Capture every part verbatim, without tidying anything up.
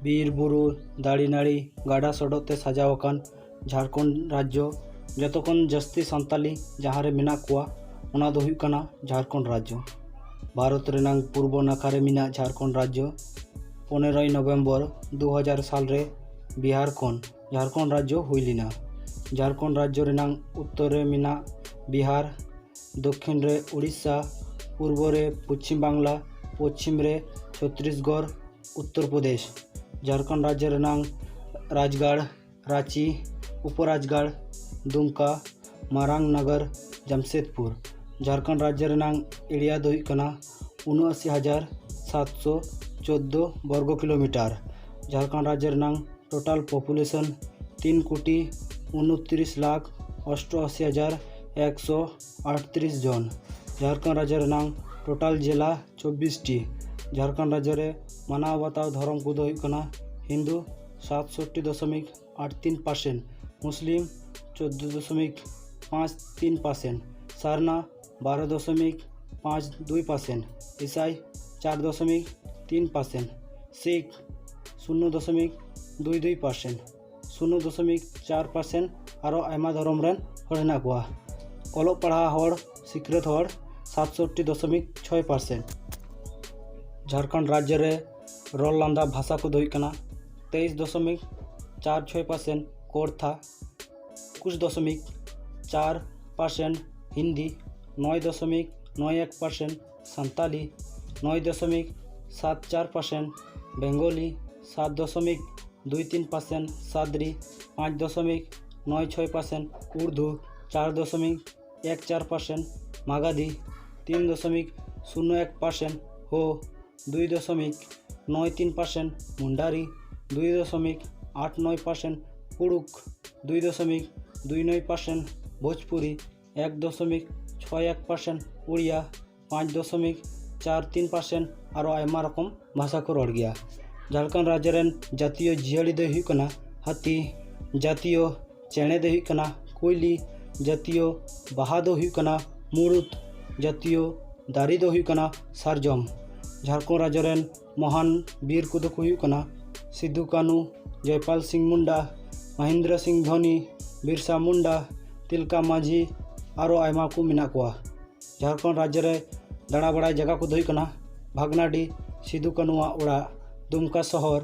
ᱵᱤᱨ ᱵᱩᱨᱩ, ᱫᱟᱨᱮ ᱱᱟᱹᱲᱤ, ᱜᱟᱰᱟ ᱥᱚᱰᱚᱜ ᱛᱮ ᱥᱟᱡᱟᱣ ᱟᱠᱟᱱ ᱡᱷᱟᱲᱠᱷᱚᱸᱰ ᱨᱟᱡᱽᱡᱚ᱾ ᱡᱚᱛᱚ ᱠᱷᱚᱱ ᱡᱟᱹᱥᱛᱤ ᱥᱟᱱᱛᱟᱞᱤ ᱡᱟᱦᱟᱸ ᱨᱮ ᱢᱮᱱᱟᱜ ᱠᱚᱣᱟ, ᱚᱱᱟ ᱫᱚ ᱦᱩᱭᱩᱜ ᱠᱟᱱᱟ ᱡᱷᱟᱲᱠᱷᱚᱸᱰ ᱨᱟᱡᱽᱡᱚ᱾ ᱵᱷᱟᱨᱚᱛ ᱨᱮᱱᱟᱝ ᱯᱩᱨᱵᱚ ᱱᱟᱠᱷᱟ ᱨᱮ ᱢᱮᱱᱟᱜ ᱡᱷᱟᱲᱠᱷᱚᱸᱰ ᱨᱟᱡᱽᱡᱚ᱾ ᱯᱚᱱᱮᱨᱚᱭ ᱱᱚᱵᱷᱮᱢᱵᱚᱨ ᱫᱩ ᱦᱟᱡᱟᱨ ᱥᱟᱞ ᱨᱮ ᱵᱤᱦᱟᱨ ᱠᱷᱚᱱ ᱡᱷᱟᱲᱠᱷᱚᱸᱰ ᱨᱟᱡᱽᱡᱚ ᱦᱩᱭ ᱞᱮᱱᱟ᱾ ᱡᱷᱟᱲᱠᱷᱚᱸᱰ ᱨᱟᱡᱽᱡᱚ ᱨᱮᱱᱟᱝ ᱩᱛᱛᱚᱨ ᱨᱮ ᱢᱮᱱᱟᱜ ᱵᱤᱦᱟᱨ, ᱫᱚᱠᱠᱷᱤᱱ ᱨᱮ ᱩᱲᱤᱥᱥᱟ, ᱯᱩᱨᱵᱚ ᱨᱮ ᱯᱚᱪᱷᱤᱢ ᱵᱟᱝᱞᱟ, ᱯᱚᱪᱷᱤᱢ ᱨᱮ ᱪᱷᱚᱛᱨᱤᱥᱜᱚᱲ, ᱩᱛᱛᱚᱨ ᱯᱨᱚᱫᱮᱥ᱾ ᱡᱷᱟᱲᱠᱷᱚᱸᱰ ᱨᱟᱡᱽᱡᱚ ᱨᱮᱱᱟᱝ ᱨᱟᱡᱽᱜᱟᱲ ᱨᱟᱸᱪᱤ, ᱩᱯᱚᱨᱟᱡᱽᱜᱟᱲ ᱫᱩᱢᱠᱟ, ᱢᱟᱨᱟᱝ ᱱᱟᱜᱟᱨ ᱡᱟᱢᱥᱮᱫᱽᱯᱩᱨ᱾ ᱡᱷᱟᱲᱠᱷᱚᱸᱰ ᱨᱟᱡᱽᱡᱚ ᱨᱮᱱᱟᱝ ᱮᱨᱤᱭᱟ ᱫᱚ ᱦᱩᱭᱩᱜ ᱠᱟᱱᱟ ᱩᱱᱚᱟᱥᱤ ᱦᱟᱡᱟᱨ ᱥᱟᱛᱥᱚ ᱪᱳᱫᱽᱫᱳ ᱵᱚᱨᱜᱚ ᱠᱤᱞᱳᱢᱤᱴᱟᱨ᱾ ᱡᱷᱟᱲᱠᱷᱚᱸᱰ ᱨᱟᱡᱽᱡᱚ ᱨᱮᱱᱟᱝ ᱴᱳᱴᱟᱞ ᱯᱚᱯᱩᱞᱮᱥᱚᱱ ᱛᱤᱱ ᱠᱳᱴᱤ ᱩᱱᱛᱨᱤᱥ ᱞᱟᱠᱷ ᱚᱥᱴᱚᱟᱥᱤ ᱦᱟᱡᱟᱨ ᱮᱠᱥᱚ ᱟᱴᱛᱨᱤᱥ ᱡᱚᱱ᱾ ᱡᱷᱟᱲᱠᱷᱚᱸᱰ ᱨᱟᱡᱽᱡᱚ ᱨᱮᱱᱟᱝ ᱴᱳᱴᱟᱞ ᱡᱮᱞᱟ ᱪᱚᱵᱵᱤᱥ ᱴᱤ᱾ ᱡᱷᱟᱲᱠᱷᱚᱸᱰ ᱨᱟᱡᱽᱡᱚ ᱨᱮ ᱢᱟᱱᱟᱣ ᱵᱟᱛᱟᱣ ᱫᱷᱚᱨᱚᱢ ᱠᱚᱫᱚ ᱦᱩᱭᱩᱜ ᱠᱟᱱᱟ ᱦᱤᱱᱫᱩ ᱥᱟᱛᱥᱚᱴᱴᱤ ᱫᱚᱥᱚᱢᱤᱠ ᱟᱴ ᱛᱤᱱ ᱯᱟᱨᱥᱮᱱᱴ, ᱢᱩᱥᱞᱤᱢ ᱪᱳᱫᱽᱫᱳ ᱫᱚᱥᱚᱢᱤᱠ ᱯᱟᱸᱪ ᱛᱤᱱ ᱯᱟᱨᱥᱮᱱᱴ, ᱥᱟᱨᱱᱟ ᱵᱟᱨᱚ ᱫᱚᱥᱚᱢᱤᱠ ᱯᱟᱸᱪ ᱫᱩᱭ ᱯᱟᱨᱥᱮᱱᱴ, ᱤᱥᱟᱭ ᱪᱟᱨ ᱫᱚᱥᱚᱢᱤᱠ ᱛᱤᱱ ᱯᱟᱨᱥᱮᱱᱴ, ᱥᱤᱠᱷ ᱥᱩᱱᱱᱚ ᱫᱚᱥᱚᱢᱤᱠ ᱫᱩᱭ ᱫᱩᱭ ᱯᱟᱨᱥᱮᱱᱴ, ᱥᱩᱱᱱᱚ ᱫᱚᱥᱚᱢᱤᱠ ᱪᱟᱨ ᱯᱟᱨᱥᱮᱱᱴ, ᱟᱨᱚ ᱟᱭᱢᱟ ᱫᱷᱚᱨᱚᱢ ᱨᱮᱱ ᱦᱚᱲ ᱦᱮᱱᱟᱜ ᱠᱚᱣᱟ᱾ ᱚᱞᱚᱜ ᱯᱟᱲᱦᱟᱣ ᱦᱚᱲ, ᱥᱤᱠᱷᱱᱟᱹᱛ ᱦᱚᱲ ᱥᱟᱛᱥᱚᱴᱴᱤ ᱫᱚᱥᱚᱢᱤᱠ ᱪᱷᱚᱭ ᱯᱟᱨᱥᱮᱱᱴ᱾ ᱡᱷᱟᱲᱠᱷᱚᱸᱰ ᱨᱟᱡᱽᱡᱚ ᱨᱮ ᱨᱚᱲ ᱞᱟᱸᱫᱟ ᱵᱷᱟᱥᱟ ᱠᱚᱫᱚ ᱦᱩᱭᱩᱜ ᱠᱟᱱᱟ ᱛᱮᱭᱤᱥ ᱫᱚᱥᱚᱢᱤᱠ ᱪᱟᱨ ᱪᱷᱚᱭ ᱯᱟᱨᱥᱮᱱᱴ ᱠᱚᱨᱛᱷᱟ, ᱮᱠᱩᱥ ᱫᱚᱥᱚᱢᱤᱠ ᱪᱟᱨ ᱯᱟᱨᱥᱮᱱᱴ ᱦᱤᱱᱫᱤ, ᱱᱚᱭ ᱫᱚᱥᱚᱢᱤᱠ ᱱᱚᱭ ᱮᱠ ᱯᱟᱨᱥᱮᱱᱴ ᱥᱟᱱᱛᱟᱞᱤ, ᱱᱚᱭ ᱫᱚᱥᱚᱢᱤᱠ ᱥᱟᱛ ᱪᱟᱨ ᱯᱟᱨᱥᱮᱱᱴ ᱵᱮᱝᱜᱚᱞᱤ, ᱥᱟᱛ ᱫᱚᱥᱚᱢᱤᱠ ᱫᱩᱭ ᱛᱤᱱ ᱯᱟᱨᱥᱮᱱᱴ ᱥᱟᱫᱽᱨᱤ, ᱯᱟᱸᱪ ᱫᱚᱥᱚᱢᱤᱠ ᱱᱚᱭ ᱪᱷᱚᱭ ᱯᱟᱨᱥᱮᱱᱴ ᱩᱨᱫᱩ, ᱪᱟᱨ ᱫᱚᱥᱚᱢᱤᱠ ᱮᱠ ᱪᱟᱨ ᱯᱟᱨᱥᱮᱱᱴ ᱢᱟᱜᱟᱫᱷᱤ, ᱛᱤᱱ ᱫᱚᱥᱚᱢᱤᱠ ᱥᱩᱱᱱᱚ ᱮᱠ ᱯᱟᱨᱥᱮᱱᱴ ᱦᱳ, ᱫᱩᱭ ᱫᱚᱥᱚᱢᱤᱠ ᱱᱚᱭ ᱛᱤᱱ ᱯᱟᱨᱥᱮᱱᱴ ᱢᱩᱱᱰᱟᱨᱤ, ᱫᱩᱭ ᱫᱚᱥᱚᱢᱤᱠ ᱟᱴ ᱱᱚᱭ ᱯᱟᱨᱥᱮᱱᱴ ᱠᱩᱲᱩᱠ, ᱫᱩᱭ ᱫᱚᱥᱚᱢᱤᱠ ᱫᱩᱭ ᱱᱚᱭ ᱯᱟᱨᱥᱮᱱᱴ ᱵᱷᱳᱡᱽᱯᱩᱨᱤ, ᱮᱠ ᱫᱚᱥᱚᱢᱤᱠ ᱪᱷᱚᱭ ᱮᱠ ᱯᱟᱨᱥᱮᱱᱴ ᱩᱲᱤᱭᱟ, ᱯᱟᱸᱪ ᱫᱚᱥᱚᱢᱤᱠ ᱪᱟᱨ ᱛᱤᱱ ᱯᱟᱨᱥᱮᱱᱴ ᱟᱨᱚ ᱟᱭᱢᱟ ᱨᱚᱠᱚᱢ ᱵᱷᱟᱥᱟ ᱠᱚ ᱨᱚᱲ ᱜᱮᱭᱟ᱾ ᱡᱷᱟᱲᱠᱷᱚᱸᱰ ᱨᱟᱡᱽᱡᱚ ᱨᱮᱱ ᱡᱟᱹᱛᱤᱭᱚ ᱡᱤᱭᱟᱹᱞᱤ ᱫᱚᱭ ᱦᱩᱭᱩᱜ ᱠᱟᱱᱟ ᱦᱟᱹᱛᱤ, ᱡᱟᱹᱛᱤᱭᱚ ᱪᱮᱬᱮ ᱫᱚᱭ ᱦᱩᱭᱩᱜ ᱠᱟᱱᱟ ᱠᱩᱭᱞᱤ, ᱡᱟᱹᱛᱤᱭᱚ ᱵᱟᱦᱟ ᱫᱚ ᱦᱩᱭᱩᱜ ᱠᱟᱱᱟ ᱢᱩᱨᱩᱫ, ᱡᱟᱹᱛᱤᱭᱚ ᱫᱟᱨᱮ ᱫᱚ ᱦᱩᱭᱩᱜ ᱠᱟᱱᱟ ᱥᱟᱨᱡᱚᱢ᱾ ᱡᱷᱟᱲᱠᱷᱚᱸᱰ ᱨᱟᱡᱽᱡᱚ ᱨᱮᱱ ᱢᱚᱦᱟᱱ ᱵᱤᱨ ᱠᱚᱫᱚ ᱠᱚ ᱦᱩᱭᱩᱜ ᱠᱟᱱᱟ ᱥᱤᱫᱩ ᱠᱟᱹᱱᱩ, ᱡᱚᱭᱯᱟᱞ ᱥᱤᱝ ᱢᱩᱱᱰᱟ, ᱢᱚᱦᱮᱱᱫᱨᱚ ᱥᱤᱝ ᱫᱷᱚᱱᱤ, ᱵᱤᱨᱥᱟ ᱢᱩᱱᱰᱟ, ᱛᱤᱞᱠᱟ ᱢᱟᱹᱡᱷᱤ, ᱟᱨᱚ ᱟᱭᱢᱟ ᱠᱚ ᱢᱮᱱᱟᱜ ᱠᱚᱣᱟ᱾ ᱡᱷᱟᱲᱠᱷᱚᱸᱰ ᱨᱟᱡᱽᱡᱚ ᱨᱮ ᱫᱟᱬᱟ ᱵᱟᱲᱟᱭ ᱡᱟᱭᱜᱟ ᱠᱚᱫᱚ ᱦᱩᱭᱩᱜ ᱠᱟᱱᱟ ᱵᱷᱟᱜᱽᱱᱟᱰᱤ, ᱥᱤᱫᱩ ᱠᱟᱹᱱᱩᱣᱟᱜ ᱚᱲᱟᱜ, ᱫᱩᱢᱠᱟ ᱥᱚᱦᱚᱨ,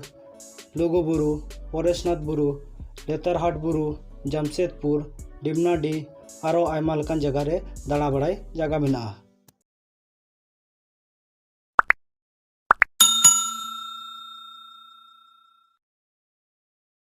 ᱞᱩᱜᱩᱵᱩᱨᱩ, ᱯᱚᱨᱮᱥᱱᱟᱛᱷ ᱵᱩᱨᱩ, ᱞᱮᱛᱟᱨᱦᱟᱴ ᱵᱩᱨᱩ, ᱡᱟᱢᱥᱮᱫᱽᱯᱩᱨ, ᱰᱤᱢᱱᱟᱰᱤ, ᱟᱨᱚ ᱟᱭᱢᱟ ᱞᱮᱠᱟᱱ ᱡᱟᱭᱜᱟ ᱨᱮ ᱫᱟᱬᱟ ᱵᱟᱲᱟᱭ ᱡᱟᱭᱜᱟ ᱢᱮᱱᱟᱜᱼᱟ᱾